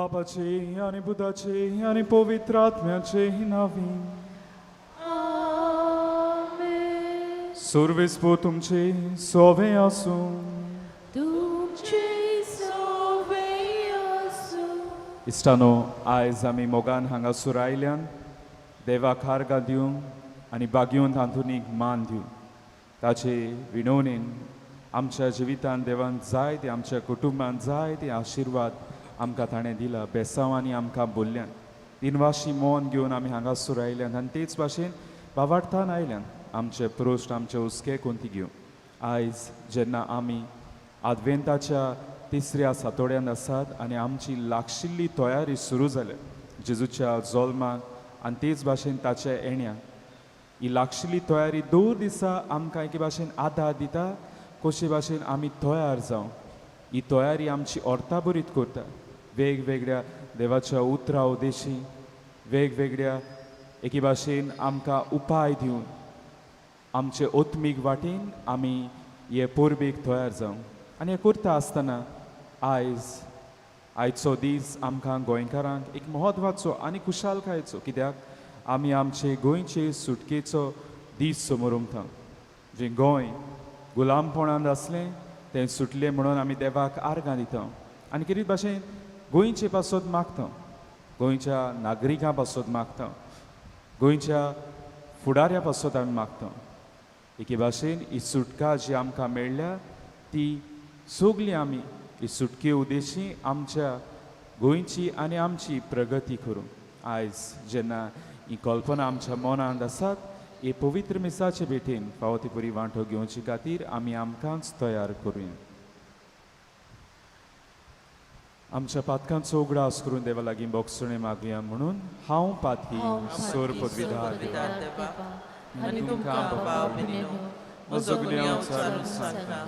बापाचे आनी पुताचे आनी पवित्र आत्म्याचे नांवी। आमेन। सर्वेस्पो तुमचे सोवे आसूं। तुमचे सोवे आसूं। इश्टानो, आयज आमी मोगान हांगासर आयल्यान देवाक आर्गां दिवंक आनी बागयोन तातूंत मान दिवंक। ताचे विनवणेन आमच्या जिवितांत देवान जायते, आमच्या कुटुंबान जायते आशिर्वाद आमकां ताणें दिला, बेसांवांनी आमकां बोल्ल्यान। दिनवाशी मन घेवन आमी हांगासर आयल्यान आनी तेच भाशेन बावार्थान आयल्यान आमचे प्रश्न, आमचे हुस्के कोंती घेवन। आयज जेन्ना आमी आदवेंताच्या तिसऱ्या सातोड्यांत आसात आनी आमची लागशिल्ली तयारी सुरू जाल्या जेजूच्या जल्माक आनी तेच भाशेन ताच्या येण्याक, ही लागशिल्ली तयारी दर दिसा आमकां एके भाशेन आदार दिता कशे भाशेन आमी तयार जावं। ही तयारी आमची अर्थाभरीत करता, वेगवेगळ्या देवाच्या उतरां उदेशी वेगवेगळ्या एके भाशेन आमकां उपाय दिवन आमचे आत्मीक वाटेन आमी हे परबेक तयार जावं। आनी हें करता आसतना आयज आयचो दीस आमकां गोंयकारांक एक म्हत्वाचो आनी खुशालकायेचो, कित्याक आमी आमचे गोंयचे सुटकेचो दीस समोर उमता। जें गोंय गुलामपणांत आसलें तें सुटलें म्हणून आमी देवाक आर्गां दिता आनी कितें भाशेन गोंयचे पासत मागता, गोंयच्या नागरिकां पासत मागता, गोंयच्या फुडाऱ्या पासत आमी मागता। एके भाशेन ही सुटका जी आमकां मेळ्ळ्या ती सगळी आमी ही सुटके उद्देशी आमच्या गोंयची आनी आमची प्रगती करूं। आयज जेन्ना ही कल्पना आमच्या मनांत आसात, हे पवित्र मिसाचे भेटेन फावो ती पुरी वांटो घेवचे खातीर आमी आमकांच तयार करुया। आमच्या पातकांचो उगडास करून देवा लागीं बोगसणे मागुया म्हणून हांव पातकी सोर पदवीधार देवा देवा आनी तुमकां भाव भयणीनो म्हजो गुन्यांव चारून सांगता,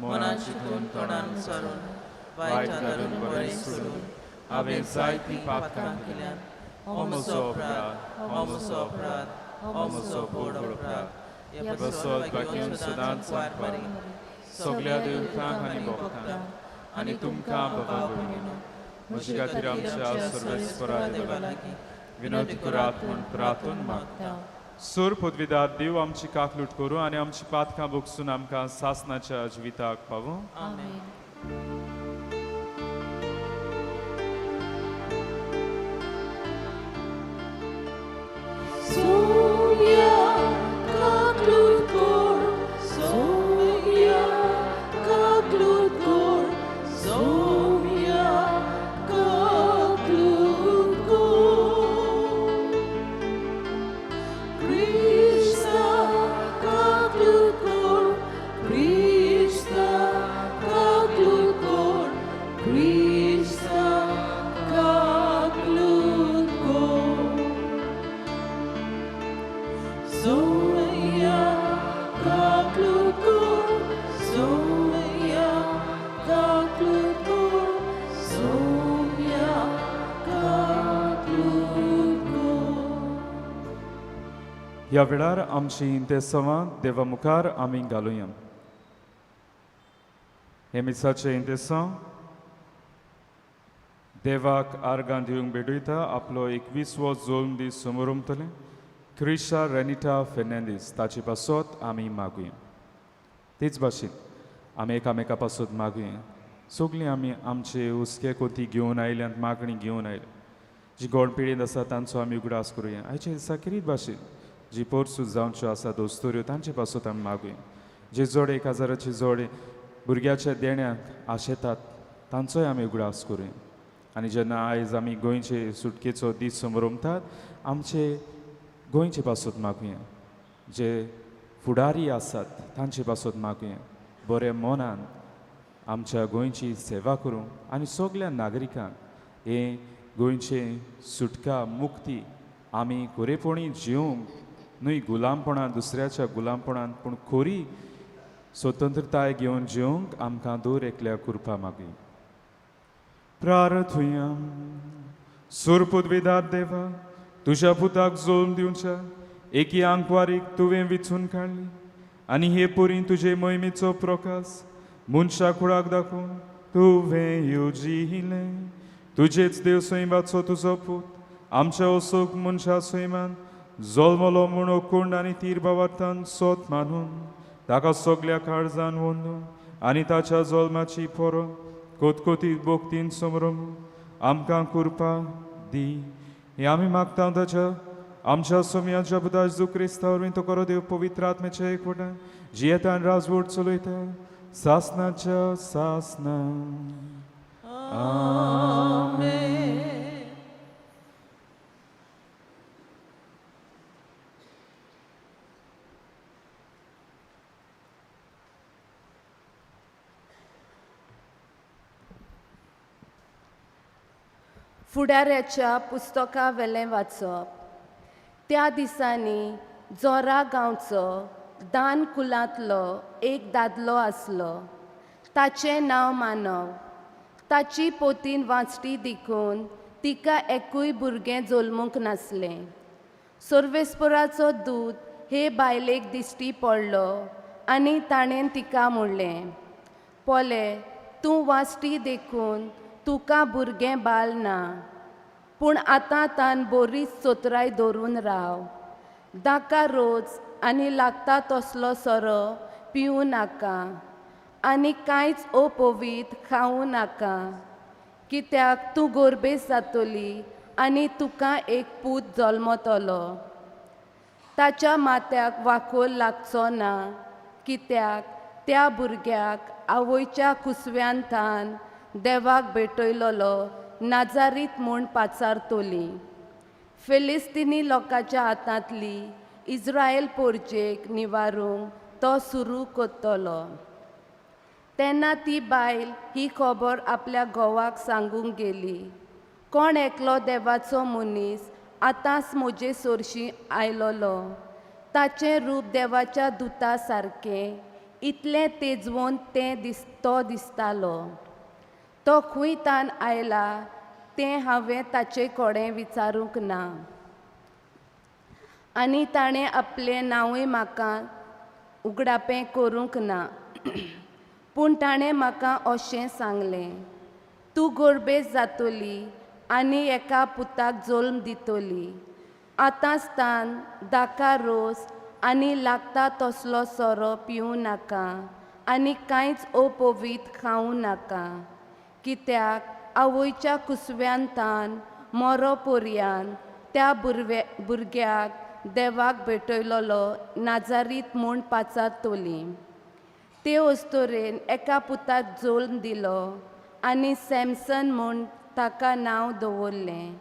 मनान चिंतून तोंडान चारून वायट धरून बरें सोडून हांवें जायतीं पातकां केल्यात। हो म्हजो अपराध, हो म्हजो अपराध, हो म्हजो व्हड अपराध। ह्या बसत बाकीन सदांच सांगपाक सगळ्या देवतांक आनी भक्तांक आनी तुमकां बाबा भयणीनो म्हजे खातीर आमच्या सर्वेस्परा देवा लागीं विनवती करात म्हूण प्रार्थून मागता। सूर पदवीदार देव आमची काकलूट करूं आनी आमची पातकां भोगसून आमकां सासनाच्या जिविताक पावूं। आमेन। सोम्या काकलूट कर, सोम्या काकलूट कर, सोम्या काकलूट कर। क्रिस्ता काकलूट कर, क्रिस्ता काकलूट कर, क्रिस्ता काकलूट कर। सोम्या काकलूट कर, सोम्या काकलूट कर, सोम्या काकलूट कर। ह्या वेळार आमची इंतेसांवां देवा मुखार आमी घालुया। हे मिसाचें इंतेसांव देवाक आर्गां दिवंक भेटयता आपलो 21वो जल्म दीस समोर उमतलें क्रिशा रेनिटा फेर्नांदीस ताचे पासत आमी मागुया। तेच भाशेन आमी एकामेका पासत मागुया। सगळीं आमी आमचे हुस्के कोती घेवन आयल्यात, मागणी घेवन आयल्या, जी गोड पिळींत आसा तांचो आमी उगडास करुया। आयच्या दिसा किरीत भाशेन जी पोरसूद जावच्यो आसा दोस्तोऱ्यो तांचे पासत आमी मागुया। जे जोडे 1000चे जोडे भुरग्याच्या देण्याक आशेतात तांचोय आमी उगडास करुया। आनी जेन्ना आयज आमी गोंयचे सुटकेचो दीस समोर उमतात आमचे गोंयचे पासत मागुया, जे फुडारी आसात तांचे पासत मागुया, बऱ्या मनान आमच्या गोंयची सेवा करूंक आनी सगल्या नागरिकांक हे गोंयचे सुटका मुक्ती आमी खरेपणी जिवंक न्हय गुलामपणान दुसऱ्याच्या गुलामपणान पूण खरी स्वतंत्रताय घेवन जिवंक आमकां दर एकल्या कृपा मागुया। प्रार्थुया। सुरपुदविदार देवा, तुज्या पुताक जोम दिवच्या एकी आंकवारीक तुवें विचून काडली आनी हे पुरी तुजे मोहिमेचो प्रकाश मनशा कुळाक दाखोवन तुवें येवजिलें। तुजेच देव सैमाचो तुजो पूत आमच्या असोक मनशा सैमान जल्मलो म्हूण ओकुंड आनी तीर भावार्थान सोत मानून ताका सगल्या काळजान वंदून आनी ताच्या जल्माची परब कोतकोतीत भोक्तीन समरम आमकां कृपा दी. हें आमी मागता ताच्या आमच्या सोम्याच्या पुता जेजू क्रिस्ता वरवीं तो करो देव पवित्र आत्म्याच्या एकवटान जियेता आनी राजवट चलयता सासनाच्या सासना. फुडाऱ्याच्या पुस्तका वेलें वाचप. त्या दिसांनी जोरा गांवचो दान कुलांतलो एक दादलो आसलो. ताचें नांव मानव. ताची पोतीन वाचटी देखून तिका एकूय भुरगें जल्मूंक नासलें. सर्वेस्पराचो दूत हे बायलेक दिश्टी पडलो आनी ताणें तिका म्हणलें, पोले तूं वाचटी देखून तुका भुरगें बाल ना, पूण आतां तान बोरीच चोतराय धरून राव. दाका रोज आनी लागता तसलो सोरो पिवूं नाका आनी कांयच अपवीत खावूं नाका, कित्याक तूं गोरबेस जातली आनी तुका एक पूत जल्मतलो. ताच्या माथ्याक वाकोल लागचो ना, कित्याक त्या भुरग्याक आवयच्या कुसव्यान थान देवाक भेटयलोलो नाजारीत म्हूण पाचारतली. फिलिस्तिनी लोकांच्या हातांतली इज्रायल पोरजेक निवारूंक तो सुरू करतलो. तेन्ना ती बायल ही खबर आपल्या घोवाक सांगूंक गेली. कोण एकलो देवाचो मनीस आतांच म्हजे सरशी आयलोलो. ताचें रूप देवाच्या दुता सारकें इतलें तेजवोन तें तो दिसतालो. तो खंय तान आयला तें हांवें ताचे कडेन विचारूंक ना आनी ताणें आपलें नांवूय म्हाका उगडापें करूंक ना. पूण ताणें म्हाका अशें सांगलें, तूं गोरबेज जातली आनी एका पुताक जल्म दितली. आतांच तान दाका रोस आनी लागता तसलो सोरो पिवूं नाका आनी कांयच अपवीत खावूं नाका, कित्याक आवयच्या कुसव्यान तान मोरो पोरयान त्या भुरग्याक देवाक भेटयलोलो नाजारीत म्हूण पाचारतली. ते अस्तोरेन एका पुताक जल्म दिलो आनी सॅमसन म्हूण ताका नांव दवरलें.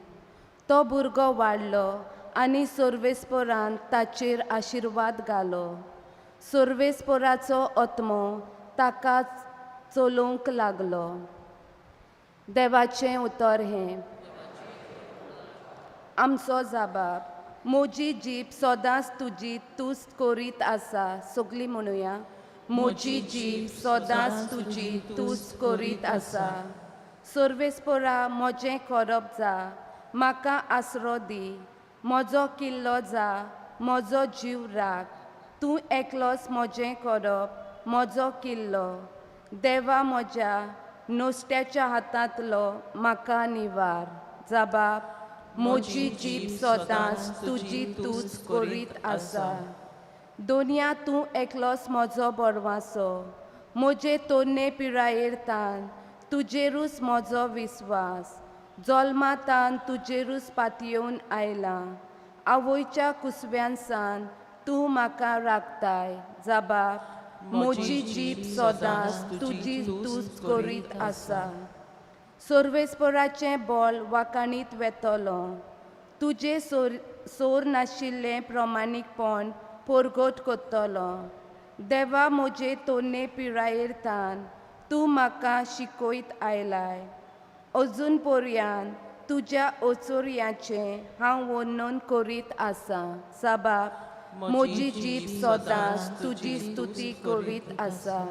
तो भुरगो वाडलो आनी सर्वेस्परान ताचेर आशिर्वाद घालो. सर्वेस्पराचो आत्मो ताका चलोवंक लागलो. देवाचें उतर हें. आमचो जाबाब. म्हजी जीब सदांच तुजी तुस्त करीत आसा. सगळीं म्हणुया. म्हजी जीब सदांच तुजी तुस्त करीत आसा. सर्वेस्परा म्हजें करप जा, म्हाका आसरो दी. म्हजो किल्लो जा, म्हजो जीव राख. तूं एकलोच म्हजें करप, म्हजो किल्लो. देवा म्हज्या नुस्त्याच्या हातांतलो म्हाका निवार. जाबाब. म्हजी जीब सदांच तुजी तूच करीत आसा. दोनया तूं एकलोच म्हजो बरवासो. म्हजे तोन्ने पिरायेर तान तुजेरूच म्हजो विस्वास. जल्मातान तुजेरूच पातयेवन आयला. आवयच्या कुसव्यान सान तूं म्हाका राखताय. जाबाब. म्हजी जीब सदांच तुजी तूच करीत आसा. सर्वेस्पराचें बळ वाकाणीत वेतलो. तुजें सोर नाशिल्लें प्रमाणीकपण परगट करतलो. देवा म्हजे तोन्ने पिरायेर तान तूं म्हाका शिकयत आयलाय. अजून पर्यान तुज्या ओचोरयाचें हांव वर्णन करीत आसा. साबाब. म्हजी जीब सदांच तुजी स्तुती करीत आसा.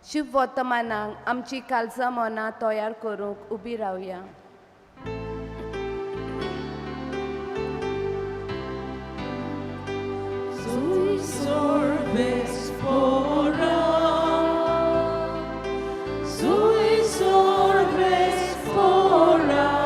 शिव वर्तमानाक आमची काळजां मनां तयार करूंक उबी रावया. Sui sorbes pora,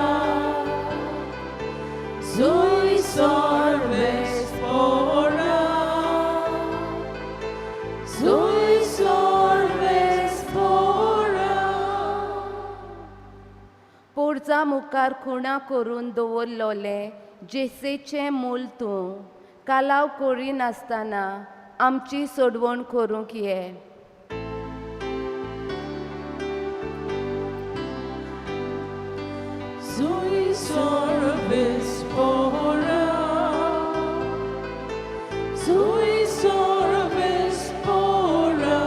तुजा मुखार खुणा करून दवरलोलें जेसेचें मूल तूं कालाव करिनासतना आमची सोडवण करूंक ये. Zui sorbis pora, Zui sorbis pora,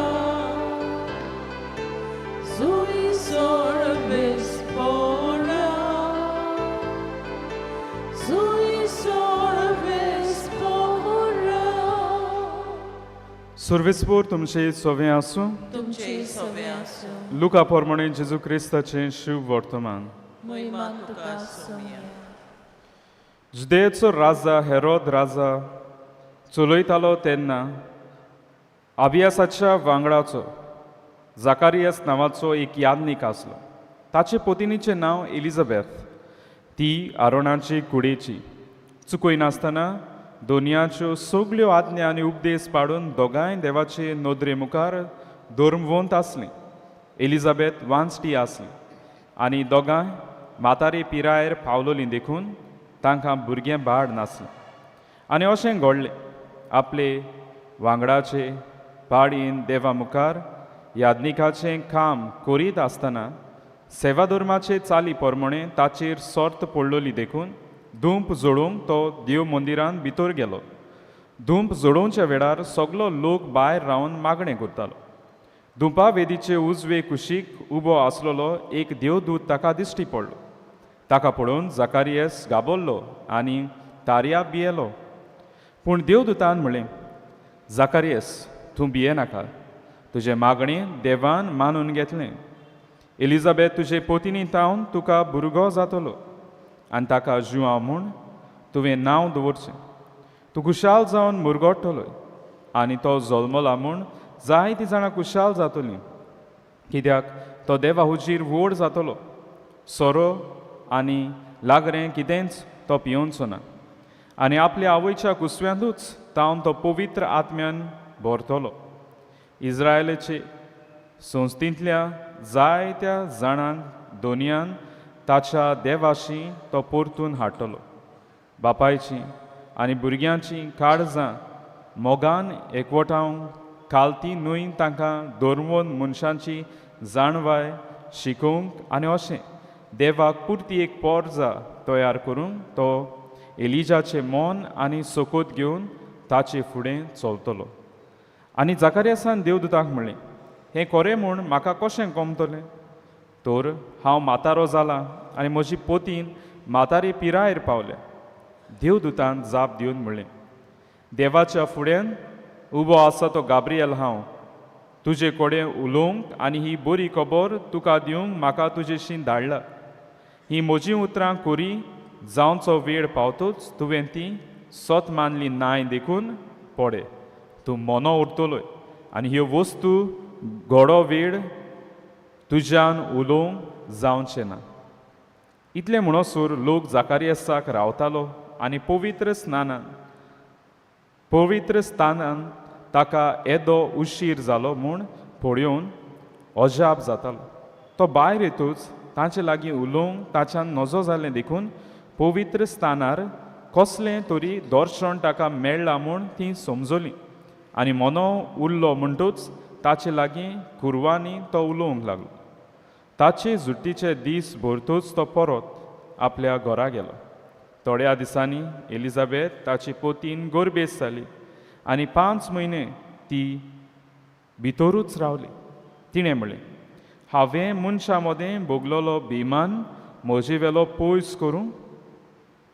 Zui sorbis pora, Zui sorbis pora. सुर्विसपूर तुमचे सोवे आसूं. तुमचे सोवे आसूं. लुका पोरमणे जेजू क्रिस्ताचें शिव वर्तमान. महिमा तुका सोम्या. जुदेचो राजा हेरोद राजा चलयतालो तेन्ना अभियासाच्या वांगडाचो जाकारियस नांवाचो एक याज्ञीक आसलो. ताचे पतिनीचें नांव एलिझाबेथ. ती आरोणाची कुडेची. चुकयनासतना दोनयाच्यो सगल्यो आज्ञा आनी उपदेश पाडून दोगांय देवाचे नदरे मुखार धर्मवंत आसलीं. एलिझाबेथ वांचटी आसली आनी दोगांय म्हातारे पिरायेर पावलोलीं देखून तांकां भुरगें बाळ नासलें. आनी अशें घडलें आपले वांगडाचे पाडीन देवा मुखार याज्ञिकाचें काम करीत आसतना सेवाधर्माचे चाली प्रमाणे ताचेर सर्त पडलोली देखून धूंप जोडूंक तो देव मंदिरांत भितर गेलो. धूंप जोडोवच्या वेळार सगलो लोक भायर रावन मागणें करतालो. धुंपा वेदीचे उजवे कुशीक उबो आसलेलो एक देवदूत ताका दिश्टी पडलो. ताका पळोवन जाकारियस गाबरलो आनी तारया भियेलो. पूण देवदूतान म्हणलें, जाकारियस, तूं भियेनाका, तुजें मागणें देवान मानून घेतलें. एलिझाबेथ तुजे पोतिनी तावन तुका भुरगो जातलो आनी ताका जुआंव म्हूण तुवें नांव दवरचें. तूं खुशाल जावन मुरगोट्टलो आनी तो जल्मला म्हूण जायतीं जाणां खुशाल जातलीं, कित्याक तो देवा हुजीर व्हड जातलो. सोरो आनी लागरें कितेंच तो पियोवचो ना आनी आपल्या आवयच्या कुसव्यांतूच तावन तो पवित्र आत्म्यान भरतलो. इस्रायलाचे संस्थेंतल्या जायत्या जाणांक दोनयान ताच्या देवाशी तो परतून हाडटलो. बापायची आनी भुरग्यांची काळजां मोगान एकवटावंक खालती न्हय तांकां धर्मवन मनशांची जाणवाय शिकोवंक आनी अशें देवाक पुरती एक पोरजा तयार करूंक तो एलिजाचें मन आनी सोकोत घेवन ताचे फुडें चलतलो. आनी जाकारियासान देवदूताक म्हणलें, हें खरें म्हूण म्हाका कशें गमतलें? तर हांव म्हातारो जाला आनी म्हजी पोतीन म्हातारी पिरायेर पावल्या. देवदूतान जाप दिवन म्हणलें, देवाच्या फुड्यान उबो आसा तो गाब्रियल हांव. तुजे कडेन उलोवंक आनी ही बरी खबर तुका दिवंक म्हाका तुजेशी धाडला. ही म्हजीं उतरां कोरी जावचो वेळ पावतूच तुवें ती सत मानली नाय देखून पडे तूं मोनो उरतलोय आनी ह्यो वस्तू घोडो वेळ तुज्यान उलोवंक जावचें ना. इतलें म्हणसर लोक जाकारियसाक रावतालो आनी पवित्र स्थानान ताका येदो उशीर जालो म्हूण पळोवन अजाप जातालो. तो भायर येतूच तांचे लागीं उलोवंक ताच्यान नजो जालें देखून पवित्र स्थानार कसलें तरी दर्शन ताका मेळ्ळां म्हूण तीं समजलीं आनी मोनो उरलो म्हणटूच ताचे लागीं कुरवांनी तो उलोवंक लागलो. ताचे जुट्टीचे दीस भरतूच तो परत आपल्या घरा गेलो. थोड्या दिसांनी एलिझाबेथ ताची पोतीन गोरबेज जाली आनी 5 म्हयने ती भितरूच रावली. तिणें म्हणलें, हांवें मनशां मदें भोगलोलो बेमान म्हजे वेलो पयस करूंक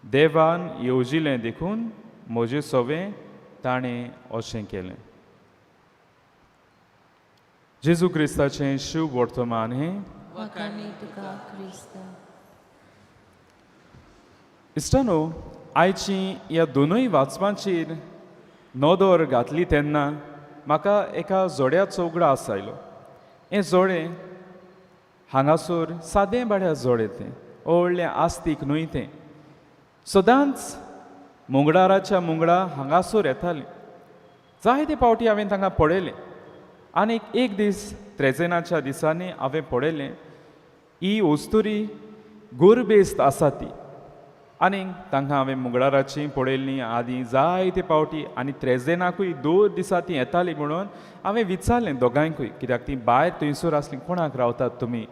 देवान येवजिलें देखून म्हजें सवें ताणें अशें केलें. जेजू क्रिस्ताचें शिव वर्तमान हें. वाखाणी तुका क्रिस्ता. इश्टानो, आयची ह्या दोनूय वाचपांचेर नदर घातली तेन्ना म्हाका एका जोड्याचो उगडास आयलो. हें जोडें हांगासर सादें बाड्या जोडें, तें व्हडलें आस्तीक न्हय. तें सदांच मुंगडाराच्या मुंगडा हांगासर येतालीं. जायते फावटी हांवें तांकां पळयलें आनी एक दीस त्रेजेनाच्या दिसांनी हांवें पळयलें ही वस्तुरी गोरबेस्त आसा ती. आनी तांकां हांवें मुगडाराची पळयल्लीं आदीं जायते पावटी आनी त्रेजेनाकूय 2 दिसा ती येताली म्हणून हांवें विचारलें दोगांयकूय, कित्याक ती भायर थंयसर आसली, कोणाक रावतात तुमी,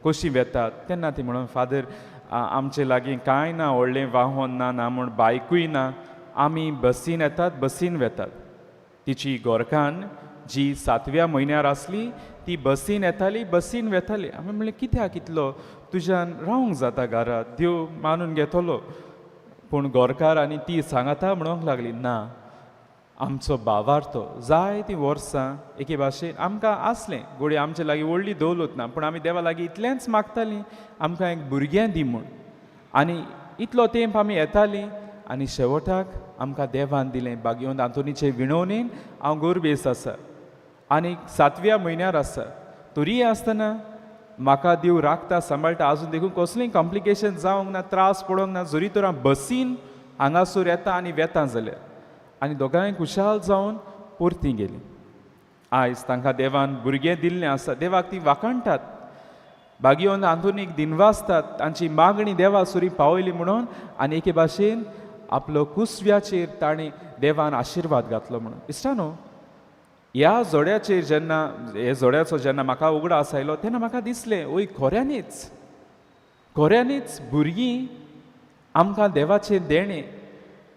कशीं वेतात. तेन्ना ती म्हणून फादर आमचे लागीं कांय ना, व्हडलें वाहन ना, ना म्हूण बायकूय ना, आमी बसीन येतात बसीन वेतात. तिची गोरकान जी 7व्या म्हयन्यार आसली ती बसीन येताली बसीन वेताली. हांवें म्हणलें कित्याक इतलो तुज्यान रावंक जाता घरा, देव मानून घेतलो. पूण गोरकार आनी ती सांगाता म्हणूंक लागली ना, आमचो भावार्थ जायतीं वर्सां एके भाशेन आमकां आसलें घोडये आमचे लागीं व्हडली दौलत ना, पूण आमी देवा लागीं इतलेंच मागतालीं आमकां एक भुरगें दी म्हूण. आनी इतलो तेंप आमी येतालीं आनी शेवटाक आमकां देवान दिलें. बागयोन आंतोनीचे विणवणेन हांव गोरबेस आसा आनी 7व्या म्हयन्यार आसा, तरीय आसतना म्हाका देव राखता सांबाळटा. आजून देखून कसलीय कॉम्प्लिकेशन जावंक ना, त्रास पडोंक ना, जरी तर हांव बसीन हांगासर येता आनी वेता जाल्यार. आनी दोगांय खुशाल जावन परतीं गेलीं. आयज तांकां देवान भुरगें दिल्लें आसा, देवाक ती वाखाणटात, बागयोन आंतोनीक दिनवासतात, तांची मागणी देवा सुरी पावयली म्हणून. आनी एके भाशेन आपलो कुसव्याचेर ताणें देवान आशिर्वाद घातलो म्हणून. इश्टानो, ह्या जोड्याचेर जेन्ना, हे जोड्याचो जेन्ना म्हाका उगडास आयलो तेन्ना म्हाका दिसलें वय खऱ्यांनीच खऱ्यांनीच भुरगीं आमकां देवाचें देणें.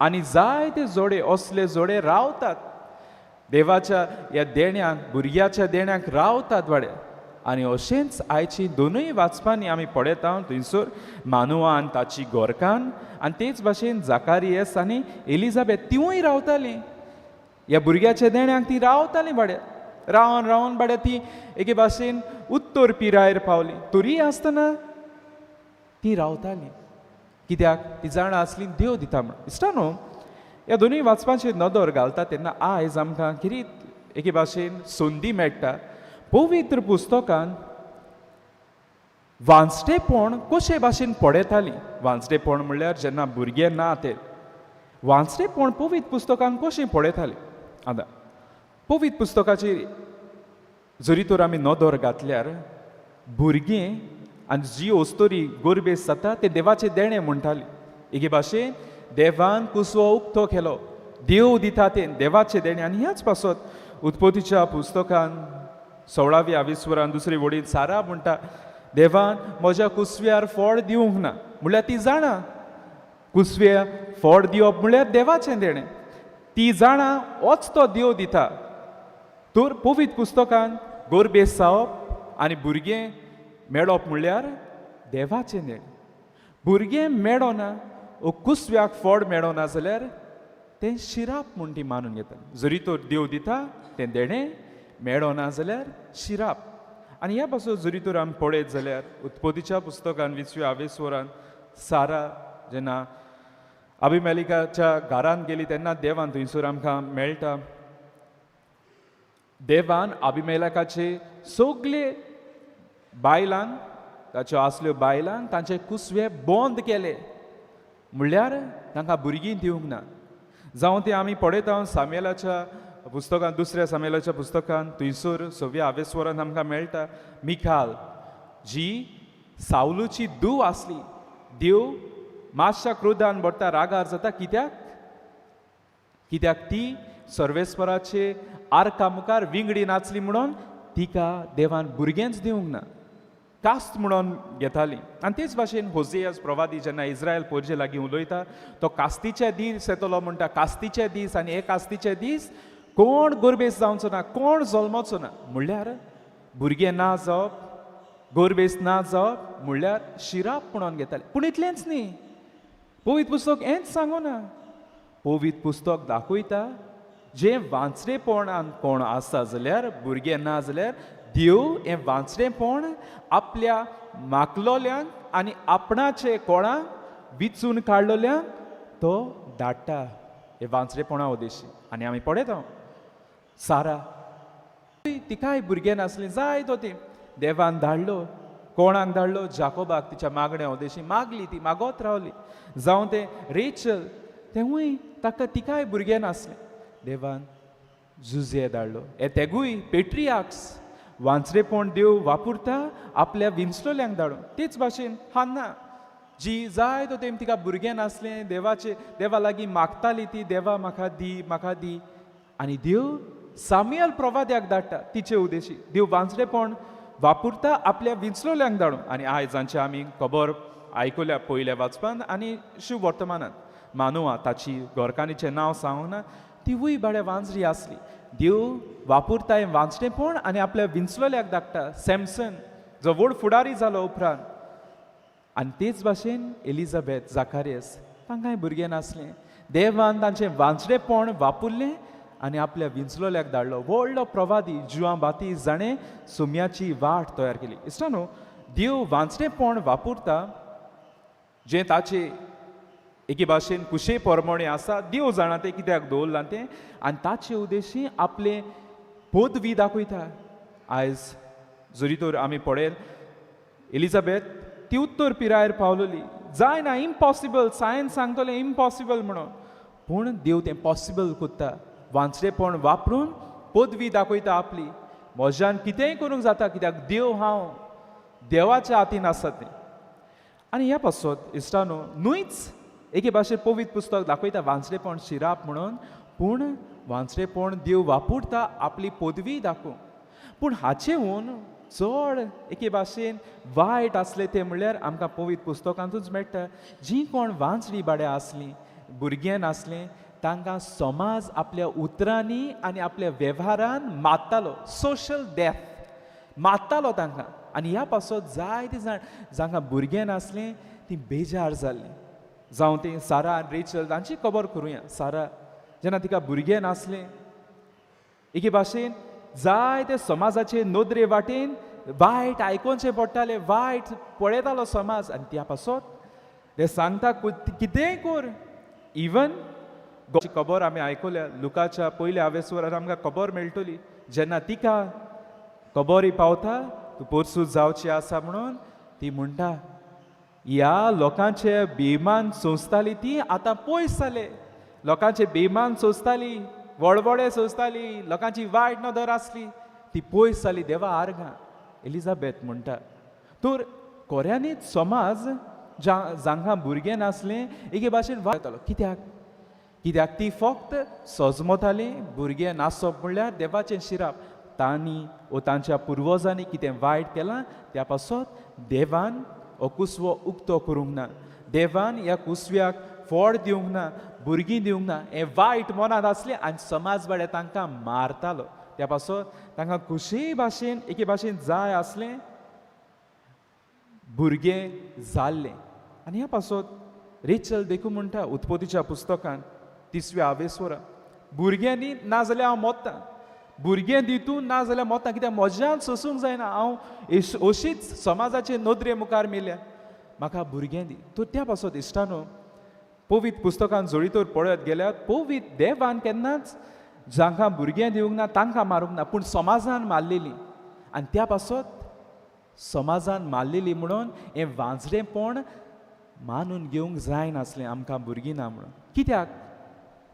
आनी जायते जोडे असले जोडे रावतात देवाच्या ह्या देण्याक, भुरग्याच्या देण्याक रावतात वाड्या. आनी अशेंच आयची दोनूय वाचपांनी आमी पळयता थंयसर मानुआ आनी ताची गोरकान आनी तेच भाशेन जाकारियस आनी एलिजाबेथ तिवूय रावतालीं ह्या भुरग्याच्या देण्याक. ती रावतालीं बाड्या, रावन रावन बाड्या ती एके भाशेन उत्तर पिरायेर पावली, तरीय आसतना ती रावताली, कित्याक ती जाणां आसली देव दिता म्हण. इश्टानो, ह्या दोनूय वाचपाचेर नदर घालता तेन्ना आयज आमकां कितें एके भाशेन संदी मेळटा पवित्र पुस्तकान वांचटेपण कशे भाशेन पळयतालीं. वांचटेपण म्हणल्यार जेन्ना भुरगें ना तें वांचटेपण पवित्र पुस्तकान कशें पळयतालीं. आतां पवित्र पुस्तकाचेर जरी तर आमी नदर घातल्यार भुरगीं आनी जी अस्तोरी गोरबेस जाता ते देवाचें देणें म्हणटाली. एके भाशेन देवान कुसवो उक्तो केलो, देव दिता तें देवाचें देणें. आनी ह्याच पासत उत्पत्तीच्या पुस्तकान 16व्या आविस्वरान दुसरी वडीन सारा म्हणटा, देवान म्हज्या कुसव्यार फळ दिवंक ना. म्हणल्यार ती जाणा कुसव्या फळ दिवप म्हणल्यार देवाचें देणें, ती जाणा होच तो देव दिता. तर पवित्र पुस्तकान गोरबेस जावप आनी भुरगें मेळप म्हणल्यार देवाचें देणें. भुरगें मेळना ओ कुसव्याक फळ मेळना जाल्यार तें शिराप म्हूण ती मानून घेता. जरी तर देव दिता तें देणें मेळना जाल्यार शिराप. आनी ह्या पासून जरी तर आमी पळयत जाल्यार उत्पत्तीच्या पुस्तकान 20व्या आवेस्वरान सारा जेन्ना अभिमेलिकाच्या घरांत गेली तेन्ना देवान थंयसर आमकां मेळटा, देवान अभिमेलकाचे सगळे बायलांक, ताच्यो आसल्यो बायलांक तांचे कुसवे बंद केले, म्हणल्यार तांकां भुरगीं दिवंक ना. जावं तें आमी पळयता सामेलाच्या पुस्तकान, दुसऱ्या सामेलाच्या पुस्तकान थंयसर 6व्या आवेस्वरान आमकां मेळटा मिखाल जी सावलूची धूव आसली, देव मातशा क्रोधान भरता, रागार जाता, कित्याक कित्याक ती सर्वेस्वराचे आर्का मुखार विंगडी नाचली म्हणून तिका देवान भुरगेंच दिवंक ना, कास्त म्हणून घेताली. आनी तेच भाशेन होजियास प्रवादी जेन्ना इस्रायल पोरजे लागीं उलयता तो कास्तीचे दीस येतलो म्हणटा, कास्तीचे दीस. आनी हे कास्तीचे दीस कोण गोरबेस जावचो ना, कोण जल्मचो ना. म्हणल्यार भुरगें ना जावप, गोरबेस ना जावप म्हणल्यार शिराप म्हणून घेताले. पूण इतलेंच न्ही, पवित्र पुस्तक हेंच सांगना, पवित्र पुस्तक दाखयता जें वांचरेपणान कोण आसा जाल्यार, भुरगें ना जाल्यार देव हें वांचरेपण आपल्या मागलोल्यांक आनी आपणाचे कोणाक विचून काडलोल्यांक तो धाडटा हे वांचरेपणा उद्देशी. आनी आमी पळयता सारा तिकाय भुरगें नासलें जाय तो ती देवान धाडलो, कोणाक धाडलो, जाकोबाक. तिच्या मागण्या उद्देशी मागली, ती मागत रावली. जावं तें रेचल, तेंवूय ताका तिकाय भुरगें नासलें, देवान जुजे धाडलो. हे तेगूय पेट्रियाक्स वांचरेपण देव वापरता आपल्या विंचलोल्यांक धाडून. तेच भाशेन हान्ना जी जाय तो तेम तिका भुरगें नासलें, देवाचे देवा लागीं मागताली ती, देवा म्हाका दी, म्हाका दी. आनी देव सामुएल प्रवाद्याक धाडटा तिचे उद्देशी. देव वांचडेपण वापुरता आपल्या विंचलोल्यांक धाडून. आनी आयज जांचे आमी खबर आयकुल्या पयल्या वाचपान आनी शिव वर्तमानान, मानवा ताची घरकान्नीचें नांव सांगूंक ना, तिवूय बाड्या वांजरी आसली. देव वापुरता हें वांचडेपण आनी आपल्या विंचलोल्याक धाडटा. सॅमसन जो व्हड फुडारी जालो उपरांत, आनी तेच भाशेन एलिजाबेथ, जाकारियस, तांकांय भुरगें नासलें. देवान तांचें वांचडेपण वापुरलें आनी आपल्या विंचलोल्याक धाडलो व्हडलो प्रवादी जुआं बातीस, जाणें सुम्याची वाट तयार केली. इश्टानो, देव वांचडेपण वापुरता जें ताचे एके भाशेन कुशे परमणे आसा. देव जाणा तें कित्याक दवरलां तें, आनी ताचे उद्देशी आपले पदवी दाखयता. आयज जरी तर आमी पळयल, एलिजाबेथ ती उत्तर पिरायेर पावलोली, जायना, इम्पॉसिबल, सायन्स सांगतलें इम्पॉसिबल म्हणून, पूण देव तें पॉसिबल कोत्ता. वांचडेपण वापरून पदवी दाखयता आपली, म्हज्यान कितेंय करूंक जाता, कित्याक देव हांव, देवाच्या हातीन आसा तें. आनी ह्या पासत इश्टानो, न्हूच एके भाशेन पवित्र पुस्तक दाखयता वांचडेपण शिराप म्हणून, पूण वांचडेपण देव वापुरता आपली पदवी दाखोवंक. पूण हाचेहून चड एके भाशेन वायट आसलें तें म्हणल्यार आमकां पवित्र पुस्तकांतूच मेळटा, जीं कोण वांचडी बाड्या आसलीं, भुरगें नासलें, तांकां समाज आपल्या उतरांनी आनी आपल्या वेव्हारान मारतालो, सोशल डेथ मारतालो तांकां. आनी ह्या पासत जायते जाण जांकां भुरगें नासलें तीं बेजार जाल्लीं. जावं तीं सारा आनी रेचल तांची खबर करुया. सारा जेन्ना तिका भुरगें नासलें, एके भाशेन जायते समाजाचे नदरे वाटेन वायट आयकोवचें पडटालें, वायट पळयतालो समाज. आनी त्या पासत ते सांगता कितेंय कर. इवन खबर आमी आयकुल्या लुकाच्या पयल्या आवेसवरार आमकां खबर मेळटली, जेन्ना तिका खबरी पावता तूं पोरसूं जावची आसा म्हणून, ती म्हणटा ह्या लोकांचे बेमान सोंसताली ती आतां पयस जाले. लोकांचे बेमान सोंसताली, वळवळे सोंसताली, लोकांची वायट नदर आसली, ती पयस जाली देवा आर्गां, एलिजाबेथ म्हणटा. तर खऱ्यांनीच समाज जांकां भुरगें नासलें एके भाशेन वायतालो. कित्याक? कित्याक ती फक्त सजमताली भुरगें नासप म्हणल्यार देवाचें शिराप. तांणी वो तांच्या पुर्वजांनी कितें वायट केलां त्या पासत देवान हो कुसवो उक्तो करूंक ना, देवान ह्या कुसव्याक फळ दिवंक ना, भुरगीं दिवंक ना, हें वायट मनांत आसलें आनी समाज बाड्या तांकां मारतालो. त्या पासत तांकां खुशी भाशेन एके भाशेन जाय आसलें भुरगें जाल्लें. आनी ह्या पासत रेचल देखून म्हणटा उत्पत्तीच्या पुस्तकान तिसव्या आवेस्वरा, भुरग्यांनी ना जाल्यार हांव मोत्तां, भुरगें दितून ना जाल्यार मोत्तां, कित्याक म्हज्यान सोसूंक जायना, हांव अशीच समाजाचे नदरे मुखार मेल्या, म्हाका भुरगें दी. तर त्या पासत इश्टानो, पवित्र पुस्तकान जोडी तर पळयत गेल्यार पवित्र देवान केन्नाच जांकां भुरगें दिवंक ना तांकां मारूंक ना, पूण समाजान मारलेली. आनी त्या पासत समाजान मारलेली म्हणून हें वांजडेपण मानून घेवंक जायनासलें आमकां भुरगीं ना म्हणून. कित्याक?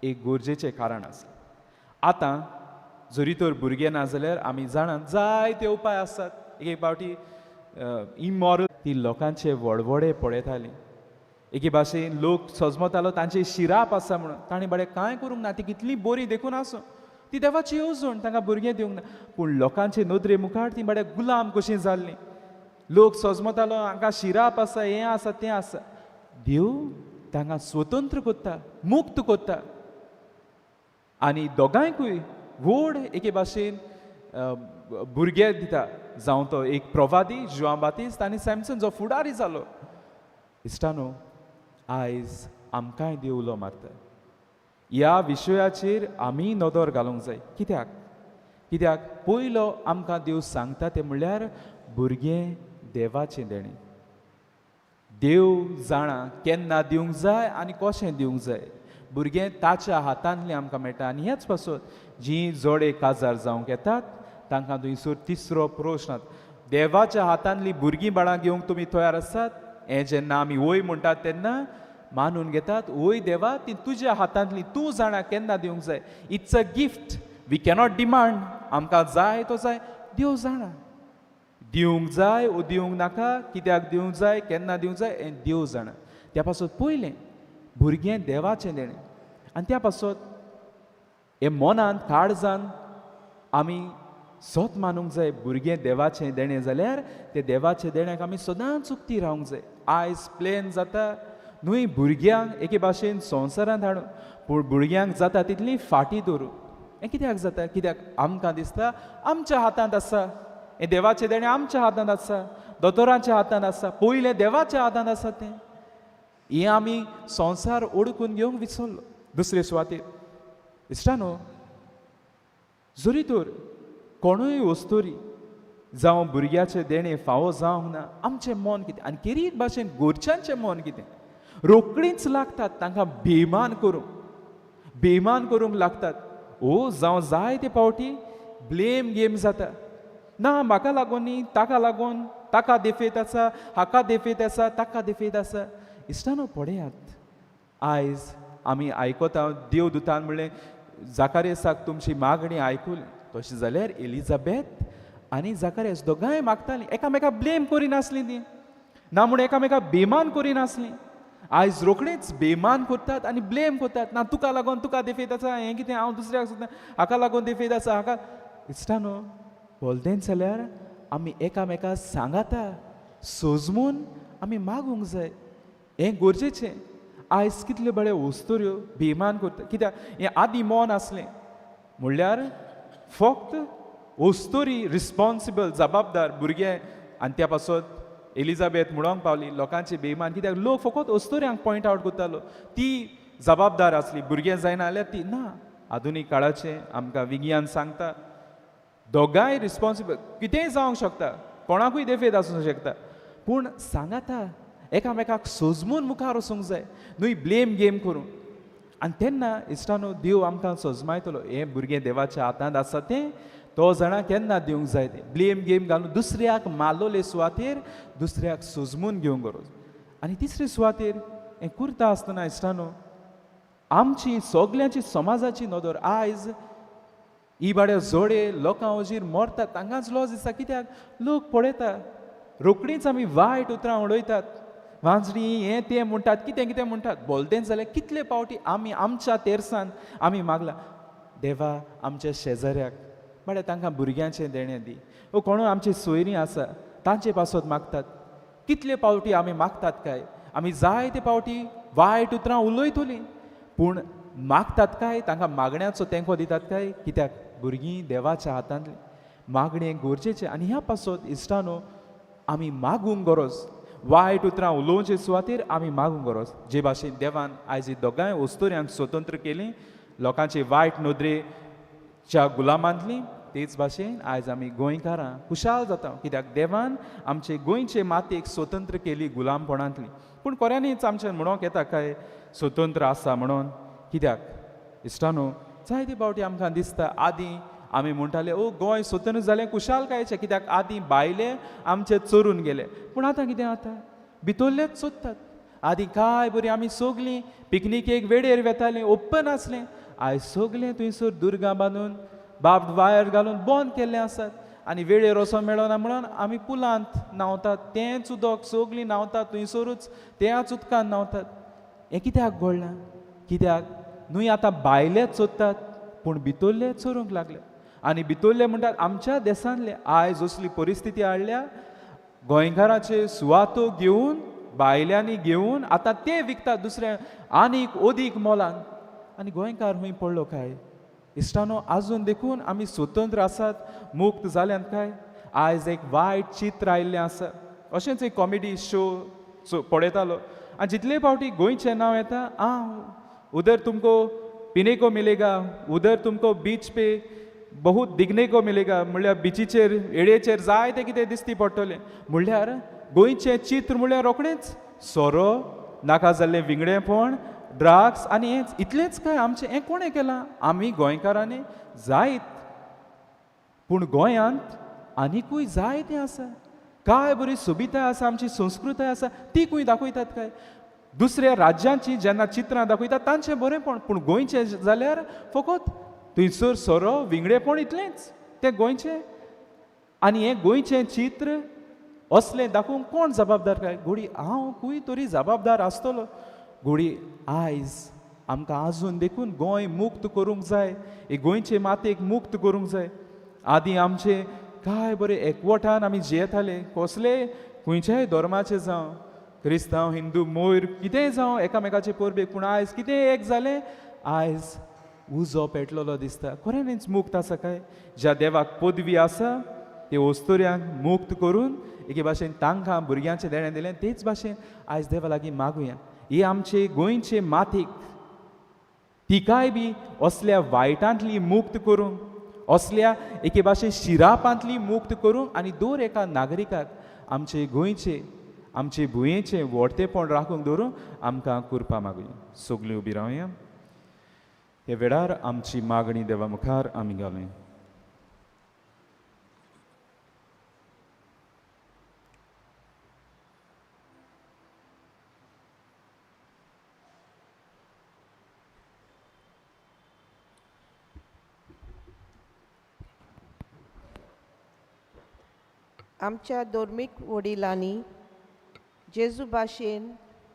एक गरजेचें कारण आसलें. आतां जरी तर भुरगें ना जाल्यार आमी जाणात जायते उपाय आसात. एक एक फावटी इमॉरल ती लोकांचे वडवडे पळयताली, एके भाशेन लोक सजमतालो तांचे शिराप आसा म्हणून, तांणी बरें कांय करूंक ना, ती कितली बरी देखून आसूं, ती देवाची येवजण, तांकां भुरगें दिवंक ना, पूण लोकांचे नदरे मुखार ती बऱ्या गुलाम कशीं जाल्लीं. लोक सजमतालो हांकां शिराप आसा, हें आसा, तें आसा. देव तांकां स्वतंत्र कोत्ता, मुक्त कोत्ता आनी दोगांयकूय व्हड एके भाशेन भुरगे दिता. जावं तो एक प्रवादी जुआं बातिस्त आनी सॅमसन जो फुडारी जालो. इश्टानो, आयज आमकांय देव उलो मारता, ह्या विशयाचेर आमी नदर घालूंक जाय. कित्याक? कित्याक पयलो आमकां देव सांगता तें म्हणल्यार भुरगें देवाचें देणें. देव जाणा केन्ना दिवंक जाय आनी कशें दिवंक जाय. भुरगें ताच्या हातांतलें आमकां मेळटा. आनी ह्याच पासत जीं जोडे काजार जावंक येतात तांकां थंयसर तिसरो प्रश्न, देवाच्या हातांतलीं भुरगीं बाळां घेवंक तुमी तयार आसात? हें जेन्ना आमी वय म्हणटात तेन्ना मानून घेतात, वय देवा ती तुज्या हातांतली, तूं जाणा केन्ना दिवंक जाय. It's a gift, we cannot demand. आमकां जाय तो जाय, देव जाणा. दिवंक जाय ओ दिवंक नाका, कित्याक दिवंक जाय, केन्ना दिवंक जाय हें देव जाणा. त्या पासत पयलें भुरगें देवाचें देणें आनी त्या पासत हे मनांत काळजान आमी सत मानूंक जाय. भुरगें देवाचें देणें जाल्यार ते देवाचे देण्याक आमी सदांच उक्ती रावंक जाय. आयज प्लेन जाता न्हय भुरग्यांक एके भाशेन संवसारांत हाडून, पूण भुरग्यांक जाता तितली फाटीं दवरूं. हें कित्याक जाता? कित्याक आमकां दिसता आमच्या हातांत आसा हें देवाचें देणें, आमच्या हातांत आसा, दोतोरांच्या हातांत आसा, पयलें देवाच्या हातांत आसा तें. हें आमी संवसार ओडकून घेवंक विसरलो. दुसरे सुवातेर इश्टानो, जरी तर कोणूय वस्तुरी जावं भुरग्याचें देणें फावो जावंक ना, आमचें मन कितें आनी केरीत भाशेन गोरच्यांचें मन कितें, रोखडींच लागतात तांकां बेमान करूंक, बेमान करूंक लागतात. ओ जावं जायते फावटी ब्लेम गेम जाता, ना म्हाका लागून न्ही, ताका लागून, ताका देफेत आसा, हाका देफेत आसा, ताका देफेत आसा. इश्टानो पळयात, आयज आमी आयकता देवदूतान म्हणलें जाकारियसाक तुमची मागणी आयकुली. तशें जाल्यार एलिजाबेथ आनी जाकारियस दोगांय मागतालीं, एकामेका ब्लेम करिनासलीं ती, ना म्हूण एकामेका बेमान करिनासलीं. आयज रोखडीच बेमान करतात आनी ब्लेम करतात, ना तुका लागून, तुका देफेत आसा, हें कितें हांव दुसऱ्याक सुद्दां हाका लागून देफेत आसा हाका. इश्टानो बोलतेंच जाल्यार आमी एकामेका सांगाता सोजमून आमी मागूंक जाय, हें गरजेचें. आयज कितल्यो बऱ्यो वस्तुऱ्यो बेमान करता, कित्याक हें आदीं मन आसलें म्हणल्यार फक्त वस्तुरी रिस्पोन्सिबल जबाबदार भुरगे. आनी त्या पासत एलिजाबेथ म्हणोंक पावली लोकांचे बेमान, कित्याक लोक फकत अस्तुऱ्यांक पॉयंट आवट करतालो, ती जबाबदार आसली, भुरगें जायना जाल्यार ती ना. आधुनीक काळाचें आमकां विज्ञान सांगता दोगांय रिस्पोन्सिबल, कितेंय जावंक शकता, कोणाकूय देफेद आसूंक शकता, पूण सांगाता एकामेकाक सोजमून मुखार वचूंक जाय, न्हय ब्लेम गेम करूं. आनी तेन्ना इश्टानो देव आमकां सोजमायतलो, हें भुरगें देवाच्या हातांत आसा तें तो जाणा केन्ना दिवंक जाय तें. ब्लेम गेम घालून दुसऱ्याक मारलोले सुवातेर दुसऱ्याक सोजमून घेवंक गरज. आनी तिसरे सुवातेर हें करता आसतना इश्टानो आमची सगल्यांची समाजाची नदर आयज ही बाड्या जोडे लोकां वजीर मरतात तांकांच लॉस दिसता, कित्याक लोक पळयता रोखडींच आमी वायट उतरां उडयतात, वांजणी हें तें म्हणटात, कितें कितें म्हणटात. बोलतेंच जाल्यार कितले फावटी आमी आमच्या तेरसान आमी मागला, देवा आमच्या शेजाऱ्याक म्हळ्यार तांकां भुरग्यांचें देणें दी, ओ कोणूय आमची सोयरीं आसा तांचे पासत मागतात. कितले फावटी आमी मागतात काय? आमी जायते फावटी वायट उतरां उलयतलीं, पूण मागतात काय? तांकां मागण्याचो तेंको दितात काय? कित्याक भुरगीं देवाच्या हातांतलीं, मागणें गरजेचें. आनी ह्या पासत इश्टानो आमी मागूंक गरज, वायट उतरां उलोवचे सुवातेर आमी मागूंक गरज. जे भाशेन देवान आयज ही दोगांय वस्तुऱ्यांक स्वतंत्र केलीं लोकांचे वायट नदरेच्या गुलामांतलीं, तेच भाशेन आयज आमी गोंयकारां खुशाल जाता, कित्याक देवान आमचे गोंयचे मातयेक स्वतंत्र केली गुलामपणांतली. पूण खऱ्यांनीच आमचें म्हणोंक येता काय स्वतंत्र आसा म्हणून? कित्याक इश्टानो जायते फावटी आमकां दिसता आदीं आमी म्हणटाले ओ गोंय स्वतंत्र जालें खुशालकायेचें, कित्याक आदीं भायले आमचे चोरून गेले. पूण आतां कितें जाता, भितरलेच चोरतात. आदीं काय बरीं आमी सगलीं पिकनिकेक वेळेर वेतालीं, ओपन आसलें. आयज सगलें थंयसर दुर्गां बांदून बाब वायर घालून बंद केल्लें आसात आनी वेळेर वचोंक मेळना म्हणून आमी पुलांत न्हांवतात, तेंच उदक सगलीं न्हांवतात थंयसरूच, त्याच उदकान न्हांवतात. हें कित्याक घडलां? कित्याक न्हय आतां भायलेच चोरतात, पूण भितरले चोरूंक लागले. आनी भितरले म्हणटात आमच्या देशांतले आयज असली परिस्थिती हाडल्या, गोंयकाराचे सुवातो घेवन भायल्यांनी घेवन आतां ते विकतात दुसऱ्या आनीक अदीक मोलान. आनी गोंयकार खंय पडलो काय? इश्टानो आजून देखून आमी स्वतंत्र आसात, मुक्त जाल्यात काय? आयज एक वायट चित्र आयिल्लें आसा. अशेंच एक कॉमेडी शो पळयतालो आनी जितले फावटी गोंयचें नांव येता, आं उधर तुमको पिने को मिलेगा, उधर तुमको बीच पे बहुत दिखने को मिलेगा, म्हणल्यार बिचीचेर एळेचेर जायतें कितें दिसती पडटलें. म्हणल्यार गोंयचें चित्र म्हणल्यार रोखडेंच सोरो, नाका जाल्लें विंगडेपण, ड्रग्स आनी हेंच इतलेंच काय आमचें. हें कोणें केलां? आमी गोंयकारांनी जायत, पूण गोंयांत आनिकूय जायतें आसा, काय बरी सोबिताय आसा, आमची संस्कृताय आसा, ती खंय दाखयतात काय? दुसऱ्या राज्यांची जेन्ना चित्रां दाखयतात तांचें बरेंपण, पूण गोंयचें जाल्यार फकत थंयसर सोरो, विंगडेपण इतलेंच तें गोंयचें. आनी हें गोंयचें चित्र असलें दाखोवंक कोण जबाबदार काय? घोडी हांव खूंय तरी जबाबदार आसतलो. घोडी आयज आमकां आजून देखून गोंय मुक्त करूंक जाय, हे गोंयचे मातयेक मुक्त करूंक जाय. आदीं आमचे काय बरें एकवटान आमी जियेताले, कसले खंयच्याय धर्माचे जावं, क्रिस्तांव हिंदू मोयर कितेंय जावं एकामेकाचे परबेक, पूण आयज कितें एक जालें, आयज उजो पेटलेलो दिसता. खऱ्यांनीच मुक्त आसा काय? ज्या देवाक पदवी आसा ते वस्तुऱ्यांक मुक्त करून एके भाशेन तांकां भुरग्यांचें देणें दिलें, तेच भाशेन आयज देवा लागीं मागुया ही आमचे गोंयचे मातीक तिकाय बी असल्या वायटांतली मुक्त करूंक, असल्या एके भाशेन शिरापांतली मुक्त करूंक आनी दर एका नागरिकाक आमचे गोंयचे आमचे भुंयेचें व्हडतेपण राखूंक दवरूंक आमकां कुरपा मागुया. सगळीं उबी रावया. हे वेळार आमची मागणी देवा मुखार आमी घालुया. आमच्या धर्मीक वडिलांनी जेजू भाशेन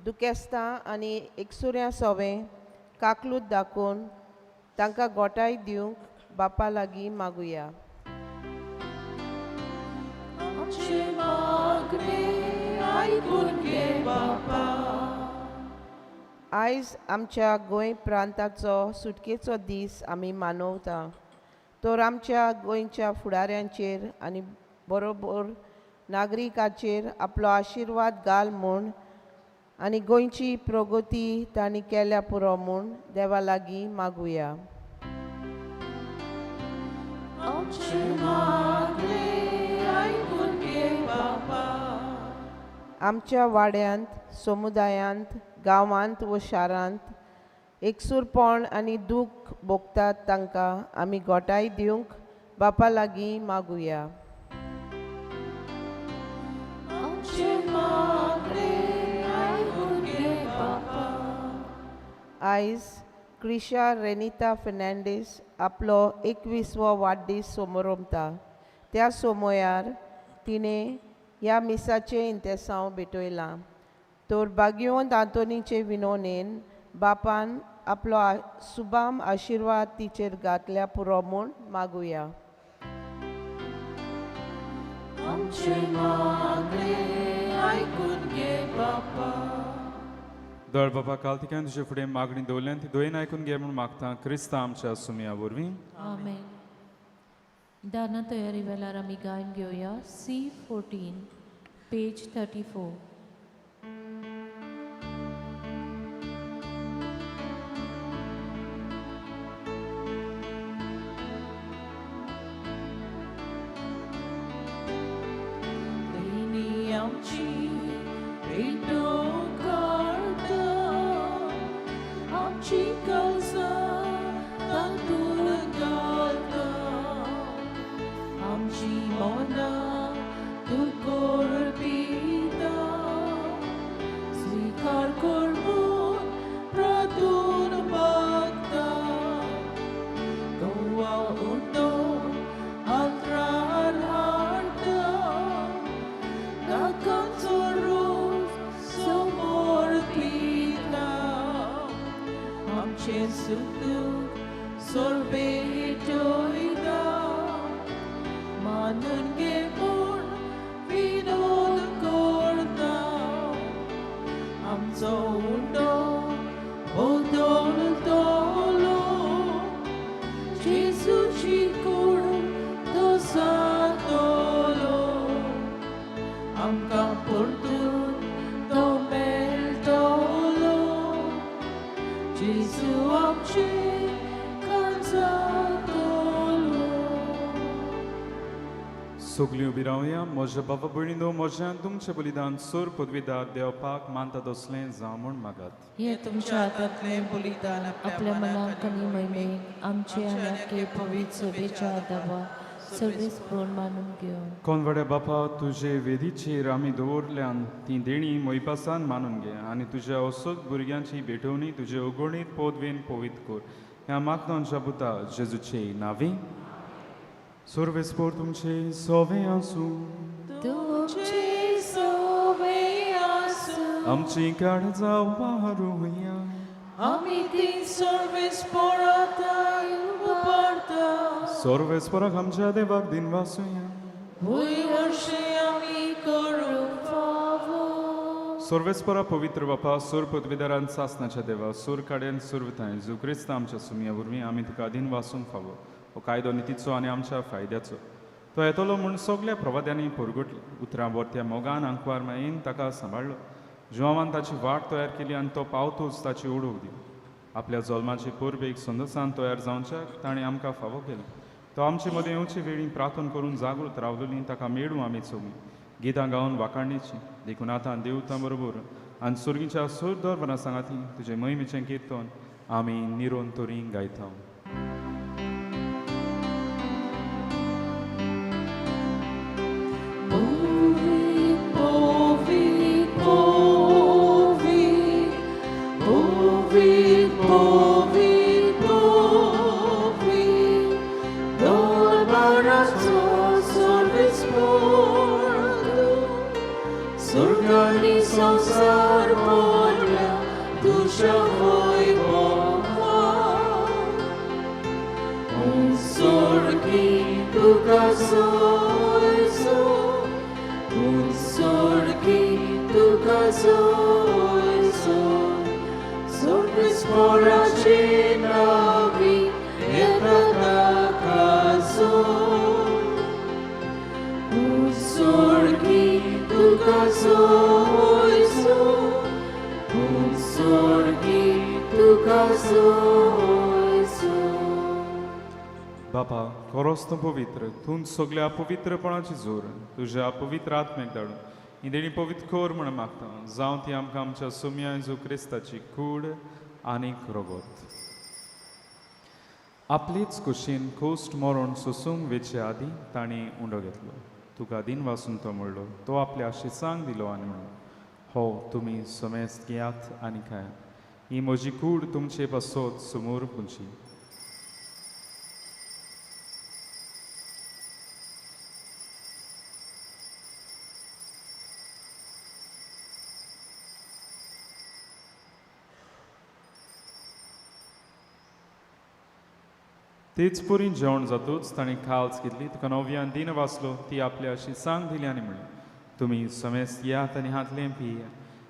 दुखेस्तां आनी एकसुऱ्यां सोवें काकलूत दाखोवन तांकां गोठाय दिवंक बापा लागीं मागुया. आयज आमच्या गोंय प्रांताचो सुटकेचो दीस आमी मानवता, तर आमच्या गोंयच्या फुडाऱ्यांचेर आनी बरोबर नागरिकाचेर आपलो आशिर्वाद घाल म्हूण आनी गोंयची प्रगती तांणी केल्या पुरो म्हूण देवा लागीं मागुया. आमच्या वाड्यांत, समुदायांत, गांवांत व शारांत एकसूरपण आनी दूख भोगतात तांकां आमी गोठाय दिवंक बापा लागीं मागुया. आयज क्रिशा रेनिता फेर्नांडीस आपलो 21वो वाडदीस सोमरोमता. त्या सोमयार तिणें ह्या मिसाचें इंतेसांव भेटयलां. तर भाग्यवंत आंतोनीचे विनोनेन बापान आपलो सुबाम आशिर्वाद तिचेर घातल्या पुरो म्हूण मागुया. दळ बाबा काल तिका तुजे फुडें मागणी दवरल्यान ती दोयन आयकून घे म्हूण मागता क्रिस्ता आमच्या सुमया वरवीं. आमेन. दाना तयारी वेळार आमी गायन घेवया C14 page 34. सगळीं उबी रावया. म्हज्या बाबा भयणीनो, म्हज्यान तुमचें बलिदान सोर पदवीदार देवपाक मानता तसलें जावं म्हूण मागात. हे तुमच्या हातांतलें बलिदान आपल्या मनाक आनी महिमेक आमचे आनी आख्खे पवित्र सभेच्या आदावा सर्वीस पूर्ण मानून घेवं. कोनवड्या बापा, तुजे वेदीचेर आमी दवरल्यान ती देणी मोयपासान मानून घे आनी तुज्या असोत भुरग्यांची भेटवणी तुजे अगणीत पदवेन पवित्र कर. ह्या मागता आमच्या पुता जेजूचे नांवी. सर्वेस्पोर तुमचे सोवे आसूं. तुमचे सोवे आसूं. आमची काळजां उबारुया. आमी ती सर्वेस पोराताय उबारता. सर्वेस्पोराक आमच्या देवाक दिन वासुया. भूंय वर्षे आमी करूंक फावो. सर्वेस्परा पवित्र बापा, सूर पदवीधरान सासनाच्या देवा, सूर काडेन सुरवताय जू क्रिस्त आमच्या सुमया वरवीं आमी तुका अधीन वासूंक फावो. हो कायदो नितीचो आनी आमच्या फायद्याचो. तो येतलो म्हूण सगल्या प्रवाद्यांनी परगटली. उतरां वर्त्या मोगान आंकवार मायेन ताका सांबाळ्ळो. जुवांवान ताची वाट तयार केली आनी तो पावतूच ताची ओडूक दिली. आपल्या जल्माचे परबेक संदसान तयार जावच्याक ताणें आमकां फावो केलें. तो आमचे मदें येवचे वेळी प्रार्थना करून जागृत रावलेली ताका मेळूं आमी सगळीं गितां गावन वाखाणणेची. देखून आतां देवता बरोबर आनी सुर्गीच्या सूर दरबारा सांगाती तुजे महिमेचें किर्तन आमी निरोन तरी गायता. Povi, povi, povi, povi, povi, dorbarazzo sorvis porto, surgani संसार porla, तुझ्या होय बोवा. Un sorgi तुका सोयसो, un sorgi तुका सोयसो, sorgis poraci navi येता ताका. Un sorgi तुका सोयसो, un sorgi तुका सोयसो. बापा, खरोच तूं पवित्र, तूं सगल्या पवित्रपणाची जोर तुज्या पवित्र आत्म्याक धाडून ही देणी पवित्र कर म्हण मागता. जावं ती आमकां आमच्या सुमया जेजू क्रिस्ताची कूड आनीक रगत. आपलीच कुशीन कोस्ट मरण सोसूंक वेचे आदीं ताणें उंडो घेतलो. तुका दिन वासून तो म्हणलो, तो आपल्या शिसांक दिलो आनी म्हणलो, हो तुमी समेस्त घेयात आनी खायात. ही म्हजी कूड तुमचे पासत समोर पुंची. तेच पुरी जेवण जातूच ताणें खाल्स घेतली, तुका नव्यान दिन वाचलो, ती आपल्या शिसांक दिली आनी म्हणली, तुमी समेस्त येयात आनी हातलें पिया.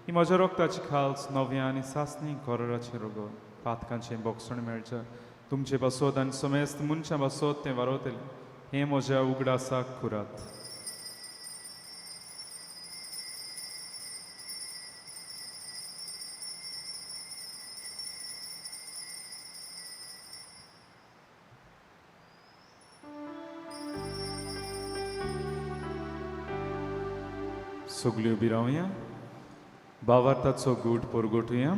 ही म्हज्या रोगताची खाल्स नव्या आनी सासणी कोरराचें रोगो पातकांचें बोगसण मेळचें तुमचे पासत आनी समेस्त मनशां पासत तें वारवतलें. हें म्हज्या उगडासाक कुरात. सगल्यो उबी रावया, भावार्थाचो गूट परगटुया.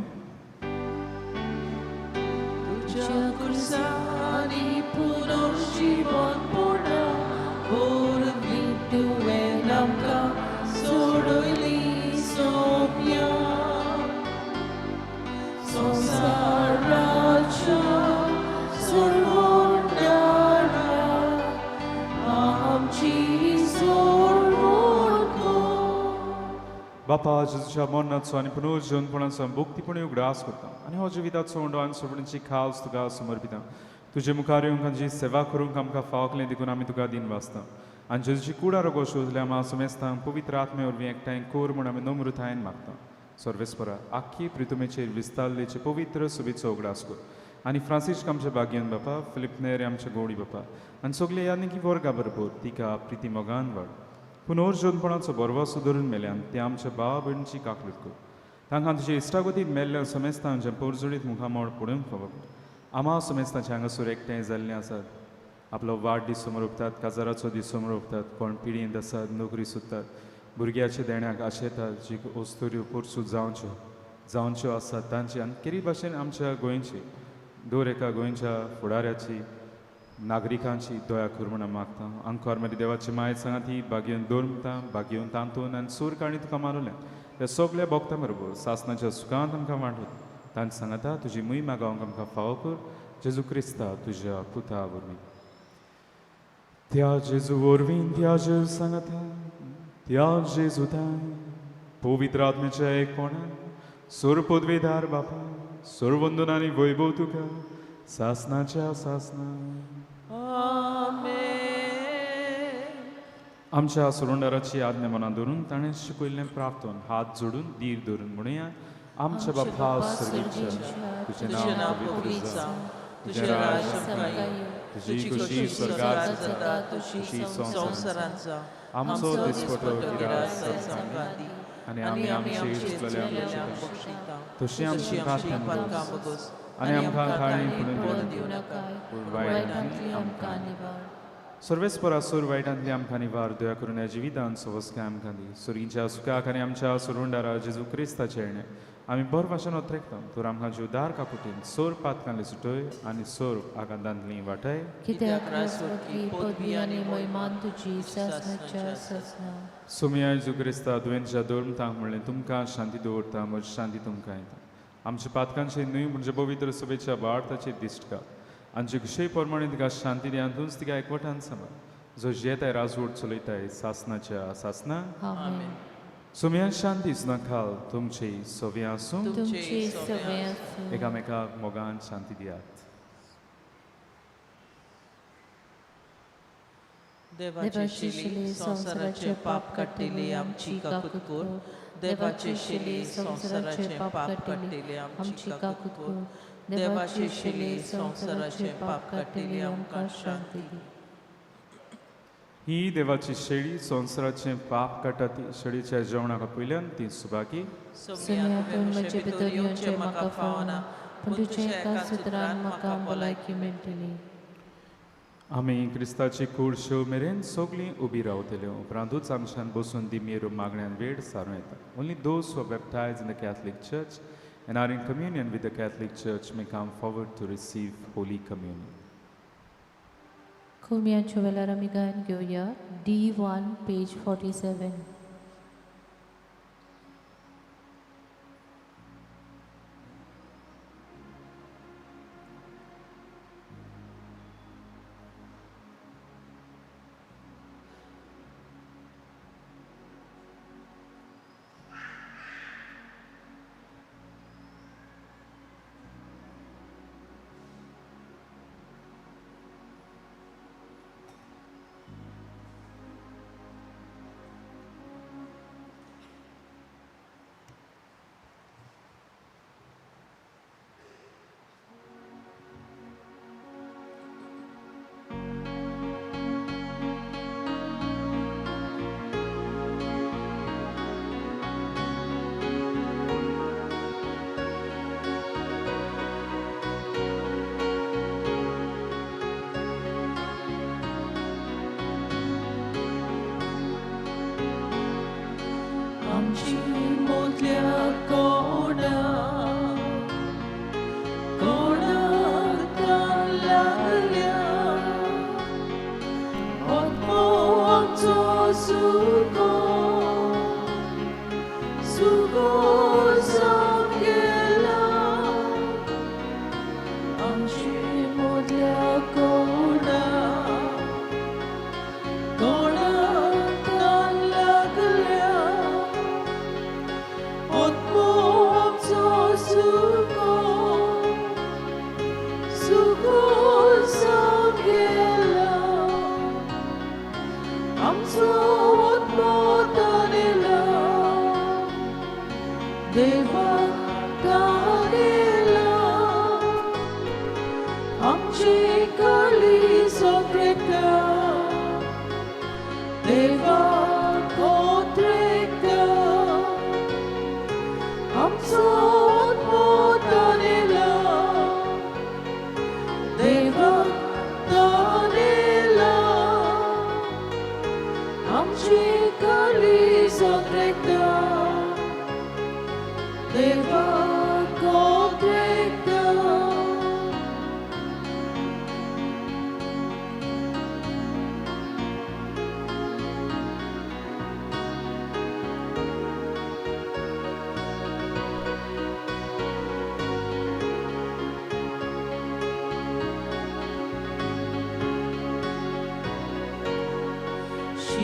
तुझ्या खुर्सांनी पुनर्जीवन पडा, वरवीं तुवें आमकां सोडयली सोम्या. संवसाराच्या सोडवणारा, आमची सोडवण कर. बापा, जेजूच्या मरणाचो आनी पुनर्जीवनपणाचो मुक्तीपणी उगडास करता आनी हो जिविताचो उंडो आनी सोडण्याची खास तुका समर्पिता. तुजे मुखार येवंक आमची सेवा करूंक आमकां फावकलें देखून आमी तुका दिन वाचता. आनी जेजूची कुडा रोगो शोधल्या आमा समेस्तांक पवित्र आत्मे वरवीं एकठांय कर म्हूण आमी नम्रतायेन मागता. सर्वेस्परा, आख्खी प्रितुमेचेर विस्तारलेचे पवित्र सुबेचो उगडास कर आनी फ्रांसिस्क आमच्या भाग्यान बापा, फिलीप नेरे आमच्या गोडी बापा आनी सगळे यादनिकी वर्गा बरोबर तिका प्रिती मोगान वाड. पुनर्जीवनपणाचो बरवासो धरून मेल्यान ते आमच्या भाव भयणीची काकलूत कर. तांकां तुजे इश्टागतीन मेल्ल्या समेस्तांच्या पोरजोडीत मुखामळ पळोवंक फावो. आमा समेस्तांचे हांगासर एकठांय जाल्ले आसात, आपलो वाड दीस समरोपतात, काजाराचो दीस समरोपतात, कोण पिडयेंत आसात, नोकरी सोदतात, भुरग्याच्या देण्याक आशेतात, जी वस्तुऱ्यो पोरसूद जावच्यो जावच्यो आसात तांची आनी केरी भाशेन आमच्या गोंयची दर एका गोंयच्या फुडाऱ्याची नागरिकांची दया कर म्हूण मागता. आंकवार मारी देवाची मायत सांगा ती बागेवन दवरता, बागेवन तांतून आनी सूर काणी तुका मारल्या त्या सगल्या भोगता बरोबर सासनाच्या सुखांत आमकां वांटत तांचे सांगता तुजी मोहिमा गावंक आमकां फावो कर. जेजू क्रिस्ता तुज्या पुता वरवीं. त्या जेजू वरवीं त्या जेजू सांगता त्या जेजू ताय पवित्र आत्म्याच्या एकपणान सोर पदवेदार बापा सोरवंदन आनी वैभव तुका सासनाच्या सासना. आमेन. आमच्या सोरुंडाराची आज्ञा मनां धरून ताणें शिकयल्लें प्राप्त हात जोडून धीर धरून म्हणुया. आमच्या बापा सर्गीच्या, तुजें तुजें नांव नांव पवित्र पवित्र जावं, जावं, तुजें तुजें राज्य राज्य आमकां येवं, तुजी तुजी खुशी खोशी स्वर्गार स्वर्गार जाता तशी तशी संवसारांत जावं. आमचो दिसपटो दिसपटो गिरास गिरास आयज आमकां आमकां दी आनी आमी आमची चुकलेल्या बक्षिता तशी आमची तशी आमची पातकां पातकां भोगोस आनी आमकां काळी पडून दिवं नाका, पूण वायटांतली आमकां निवार. सर्वेस्परा सोर वायटांतली आमकां निवार. दया करून ह्या जिवितान सवस्काय आमकां दी. सुर्गीच्या सुखाक आनी आमच्या सुरुंडारा जेजू क्रिस्ताचे येणे आमी बर भाशेन ओतरेकता. तर आमकां जिवदार काकुटीन सोर पातकांले सुटय आनी सोर आगांतांतली वाटय. कित्याक राजवटकी पदवी आनी महिमान तुजी सासणाच्या सासणा. सोमया जेजू क्रिस्ता तुवें धर्म तांक म्हणलें, तुमकां शांती दवरता, म्हजी शांती तुमकां येता. आमच्या पातकांचे न्हय म्हणजे पवित्र सभेच्या भारताची दिश्ट घाल आमचे खुशे प्रमाणे तिका शांती दी आनी तूंच तिका एकवटान सांबाळ, जो जियेताय राजवट चलयताय सासनाच्या सासना. आमेन. सोमया शांती खाल तुमची सवी आसूं. तुमची सगळे आसूं. एकामेकाक मोगान शांती दियात. देवाची शिली संवसाराचे पाप काडटेली आमची काकूत कर. देवाची शिली संवसाराचे पाप काडटेली आमची काकूत कर. देवाची शिली संवसाराचे पाप काडटेली आमकां शांती दी. ही देवाची शेळी संवसाराचें पाप काडटा ती शेळीच्या जेवणाक पयल्यान ती सुभागी. सोम्या, तूं म्हजे भितर येवचें म्हाका फावना, पूण तुज्या एका सुत्रान म्हाका भलायकी मेळटली. आमी क्रिस्ताची कूड शेव मेरेन सगळीं उबी रावतले. उपरांतूच आमच्यान बसून दिमेर मागण्यान वेळ सारूं येता. Only those who baptized in the Catholic Church and are in communion with the Catholic Church may come forward to receive Holy Communion. खुम्याच्या वेळार आमी गायन घेवया D1 page 47. आमची मोदल्या कोणा कोणाक लागल्या आत्मो आमचो सुको सुको जावन गेला. आमची मोदल्या कोणा कोणाक लागल्या आत्मो आमचो सुको सुको जावन गेला. आमचो आत्मो तानेला देवा तानेला. आमची काली सोत्रेका देवा कोत्रेका. आमचो आत्मो तानेला देवा तानेला. आमची काली सोत्रेका देवा कोत्रेका.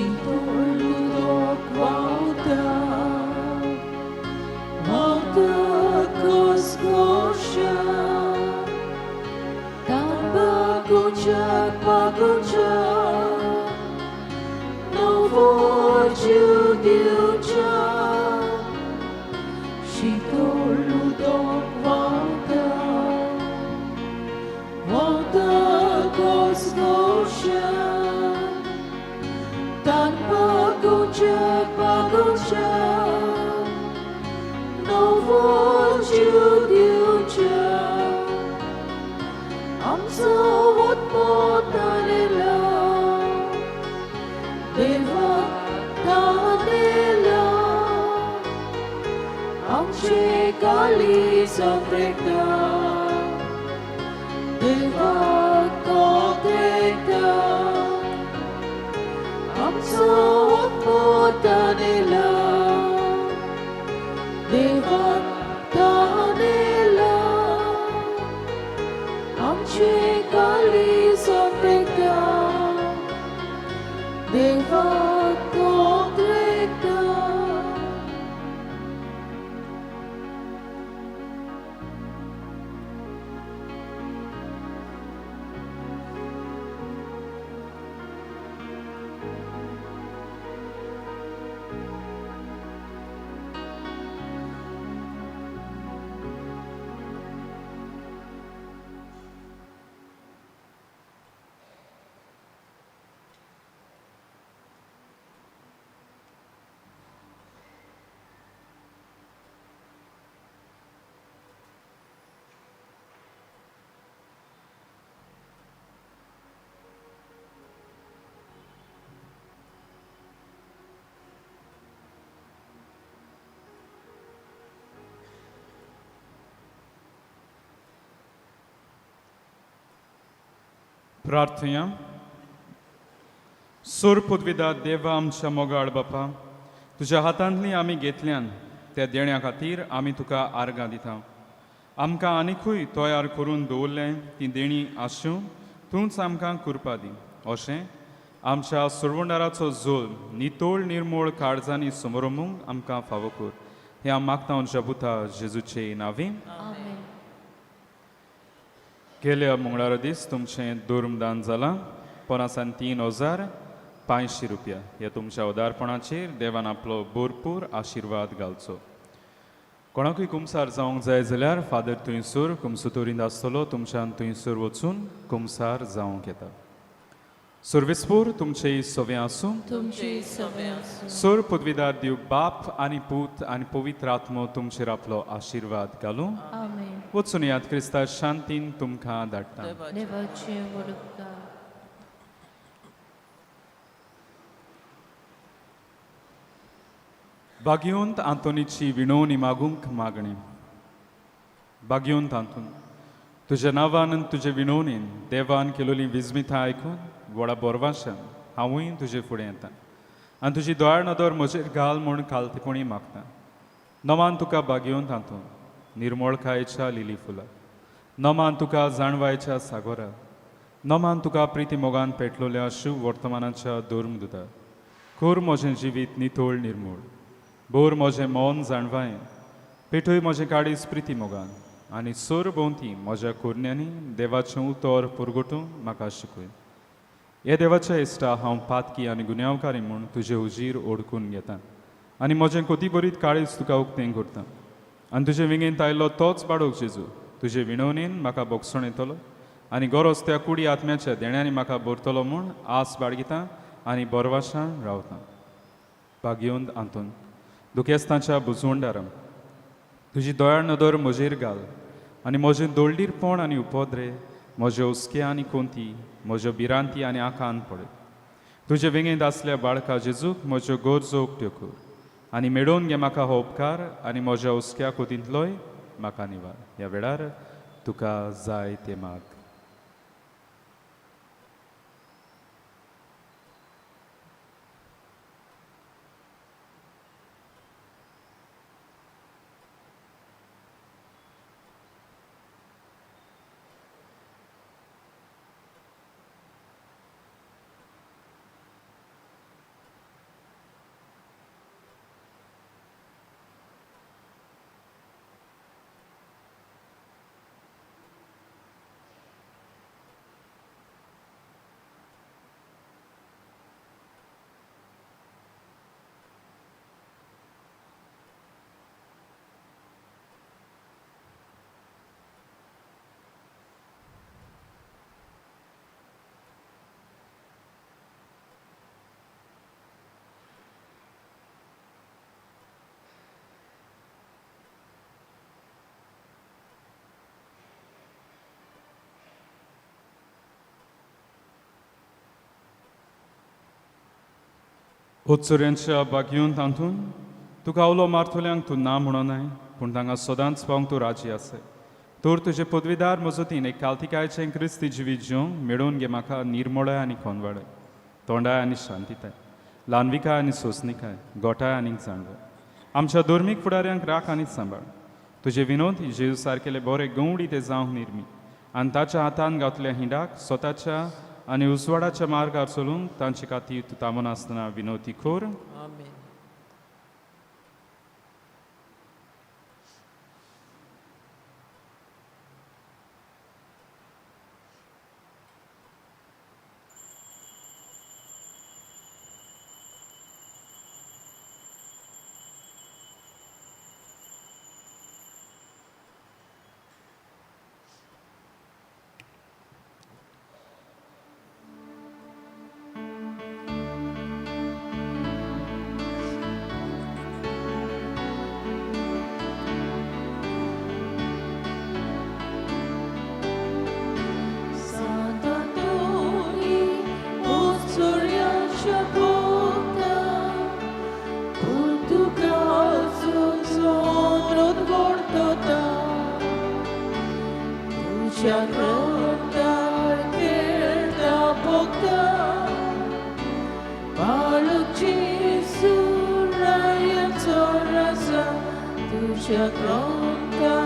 शीतळ उदक व्हांवता व्हांवता घसघश्या तांबागुच्या पागुच्या नवो जीव दिवच्या शीतळ उदक व्हांवता व्हांवता घसघश्या तांबागुच्या पागुच्या नवो जीव दिवच्या आमचो आत्मो तानेला देवाक तानेला आमचे काळीज ओंकरेता देवाक ओंकरेता आमचो आत्मो तानेला देवाक तानेला आमचे काळीज ओंकरेता देवाक ओंकरेता. प्रार्थया. सूर पुदविदा देवा आमच्या मोगाळ बापा, तुज्या हातांतली आमी घेतल्यान त्या देण्या खातीर आमी तुका आर्गां दिता. आमकां आनिकूय तयार करून दवरलें ती देणी आसूं तूंच आमकां कृपा दी. अशें आमच्या सुरवंडाराचो जोल नितोळ निर्मोळ काळजांनी समरोमूंक आमकां फावो कर. हें हांव मागता जबुता जेजूचे नांवी. आमेन. गेल्या मंगळारा दीस तुमचें दुर्मदान जालां 53,500 रुपया. ह्या तुमच्या उदारपणाचेर देवान आपलो भरपूर आशिर्वाद घालचो. कोणाकूय कुमसार जावंक जाय जाल्यार फादर थंयसर कुमसुतोरींत आसतलो, तुमच्यान थंयसर वचून कुमसार जावंक येता. सर्वेस्पूर तुमचे सवें आसूं. तुमचे सवे आसूं. सोर पदवीदार देव बाप आनी पूत आनी पवित्र आत्मो तुमचेर आपलो आशिर्वाद घालूं. आमेन. वचून याद क्रिस्ता शांतीन तुमकां धाडटा. देवाचे व्हड उपकार. बागयोंत आंतोनीची विणवणी मागूंक मागणी. बागयोंत आंतोन, तुज्या नांवान आनी तुजे विणवणीन देवान केलोली विजमितां आयकून व्हडा बोरवाशान हांवूय तुजे फुडें येता आनी तुजी दोळ्या नदर म्हजेर घाल म्हूण खालतेपणी मागता. नमान तुका बागयोंत आंतोन निर्मोळकायेच्या लिली फुलां, नमान तुका जाणवायच्या सागोरा, नमान तुका प्रिती मोगान पेटलोल्या शिव वर्तमानाच्या धर्मदुता. कर म्हजें जिवीत नितळ निर्मूळ, बोर म्हजें मन जाणवायेन, पेटय म्हजें काळीज प्रिती मोगान आनी सोर भोंवती म्हज्या कुरण्यांनी देवाचें उतर पुरगोटूंक म्हाका शिकय. हे देवाच्या इश्टा, हांव पातकी आनी गुन्यांवकारी म्हूण तुजे हुजीर ओडकून घेता आनी म्हजें कोतीबरीत काळीज तुका उक्तें करता. आनी तुजे विंगेंत आयलो तोच बाडोक जेजू तुजे विणवणेन म्हाका बोगसण येतलो आनी गरज त्या कुडी आत्म्याच्या देण्यांनी म्हाका भरतलो म्हूण आस बाळगिता आनी बोरवाशान रावता. भागयोंत आंतोन, दुखेस्तांच्या बुजवंडाराम, तुजी दयाळ नदर म्हजेर घाल आनी म्हजें दोळडीरपण आनी उपद्रे, म्हज्यो हुस्के आनी कोंती, म्हज्यो भिरांती आनी आकांत पळय. तुजे वेंगेंत आसल्या बाळका जेजूक म्हज्यो गरजो उक्त्यो कर आनी मेळोवन घे म्हाका हो उपकार आनी म्हज्या हुस्क्या कोतींतलोय म्हाका निवार. ह्या वेळार तुका जाय तें माग. उत्सुऱ्यांच्या बागयोन तातूंत तुका उलो मारतल्यांक तूं ना म्हणोनाय, पूण तांकां सदांच पावंक तूं राजी आसाय. तर तुजे पदवीदार मजतीन एक कालतिकायचें क्रिस्ती जिवीत जिवंक मेळोवन घे म्हाका निर्मोळाय आनी कोनवाडाय, तोंडाय आनी शांतिताय, ल्हानविकाय आनी सोंसणिकाय, गोठाय आनी जाणवाय. आमच्या धर्मीक फुडाऱ्यांक राख आनी सांबाळ. तुजे विनोद जेजू सारकेले बरे गंवडी ते जावंक निर्मी आनी ताच्या हातान गावतल्या हिंडाक स्वताच्या आनी उजवाडाच्या मार्गार चलूंक तांचे खातीर तूं थांबनासतना विनोती खोर. आमेन. Sant'Antoni, उत्सुर्यांच्या भोगता, पूण तुका अजून सोदून वळखता. तुज्या ग्रंथार खेळटा भोगता, बाळक जेजू रायाचो राजा, तुज्या ग्रंथार